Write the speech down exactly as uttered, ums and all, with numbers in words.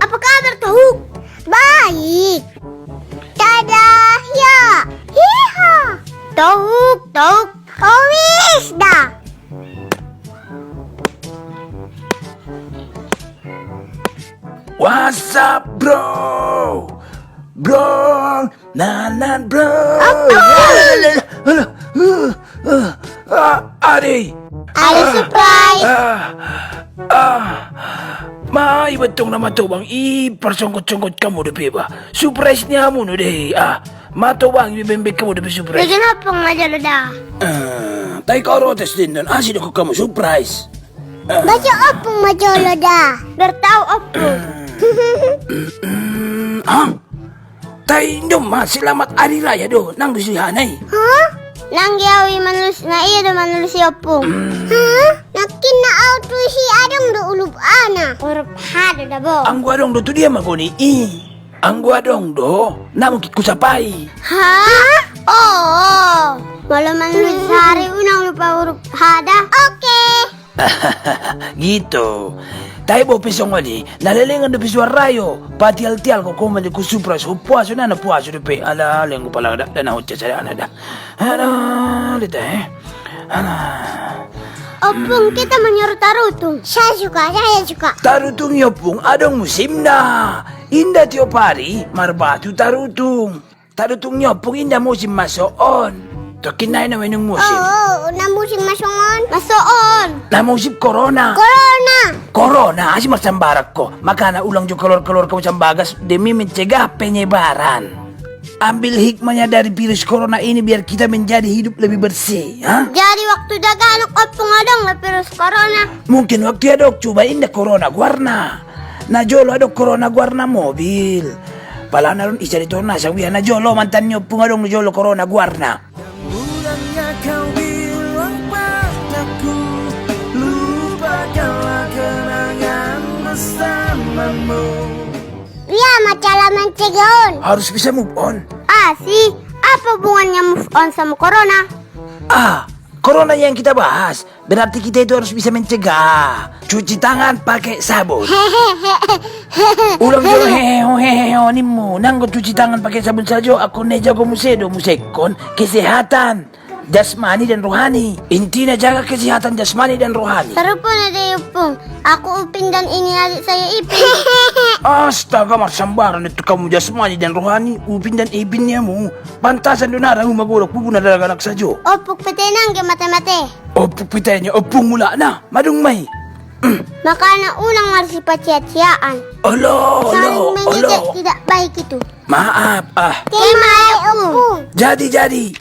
Apa kabar, Tohuk? Baik. Tada, ya. Hiha. Tohuk, Tohuk. Owis da. What's up, bro? Bro, nanan, bro. Apa? Alah, alah, alah, ah, ah, ade. Ada surprise. Ah, ah. Ma, iba tong na matobang i parsonggot-songgot hamu dope ba. Surprise ni hamu do i. Ah, matobang i, bembe hamu dope surprise. Bagian ompung ma jolo da. Ah, tai kau rotes den don, asi do hamu surprise. Bagian ompung ma jolo da. Bertau ompung. Ah, tai ndang ma selamat hari raya do, nang do si hana i. Hah? Nang di au i manulus na ia do manulus i ompung. Hah? Nangkin na au tu si adong do urup hana. Urup ha do da bo. Anggo adong do tu dia ma goni i. Anggo adong do, na mungkin kusapai. Hah? Oh, molo manulus hari unang lupa urup ha da. Oke. Gitu. Tai bope songon i, na lelengan dope suara i, patial-tial ko koman di ku surprise, ho puaso na, na puaso dope, ala lenggo pala da, da na hot ya sada na da. Ala, lita, eh. Ala. Ompung, kita menyuruh tarutung. Saya suka, saya suka. Tarutung i ompung, adong musimna. Inda tiop ari, marbatu tarutung. Tarutung ni ompung inda musim ma songon. Tokkin nai na wenung musim. Oh, oh, na musim ma songon. Ma songon. Na musim corona. Corona. Corona, asi marsambarak ko. Makana ulang jo keluar-keluar ko sambagas demi mencegah penyebaran. Ambil hikmahnya dari virus corona ini biar kita menjadi hidup lebih bersih, ha? Jadi waktu daganak ompung adong ma virus corona. Mungkin waktu i adong, cuba inda corona goarna. Na jolo adong corona goarna mobil. Pala na ron i sari torna, sawi na jolo mantan ni ompung adong na jolo corona goarna. Yang mudahnya kau bilang padaku, lupakanlah kenangan bersamamu. Ia ma cara mencegah on. Harus bisa move on. Ah, si, apa hubungannya move on sama corona? Ah, corona yang kita bahas. Berarti kita itu harus bisa mencegah. Cuci tangan pakai sabun. Ulang jolo heheho heheho nimmu. Nanggo cuci tangan pakai sabun sajo, angkon na i jago muse do muse ingkon kesehatan jasmani dan rohani. Intina jaga kesehatan jasmani dan rohani. Sarupa na do i ompung. Aku Upin dan ini adik saya Ipin. Astaga, marsambaran do tu hamu jasmani dan rohani, Upin dan Ipin ni hamu. Pantasan do na ra hamu magorok, bubu na daganak sajo. Ompung pe te nangge mate-mate. Ompung pe te ni ompung mulakna, madung ma i. Makana unang marsipacia-ciaan. Olo, olo, olo. Saling mengejek tidak baik itu. Maaf, ah. Kemai ompung. Jadi, jadi.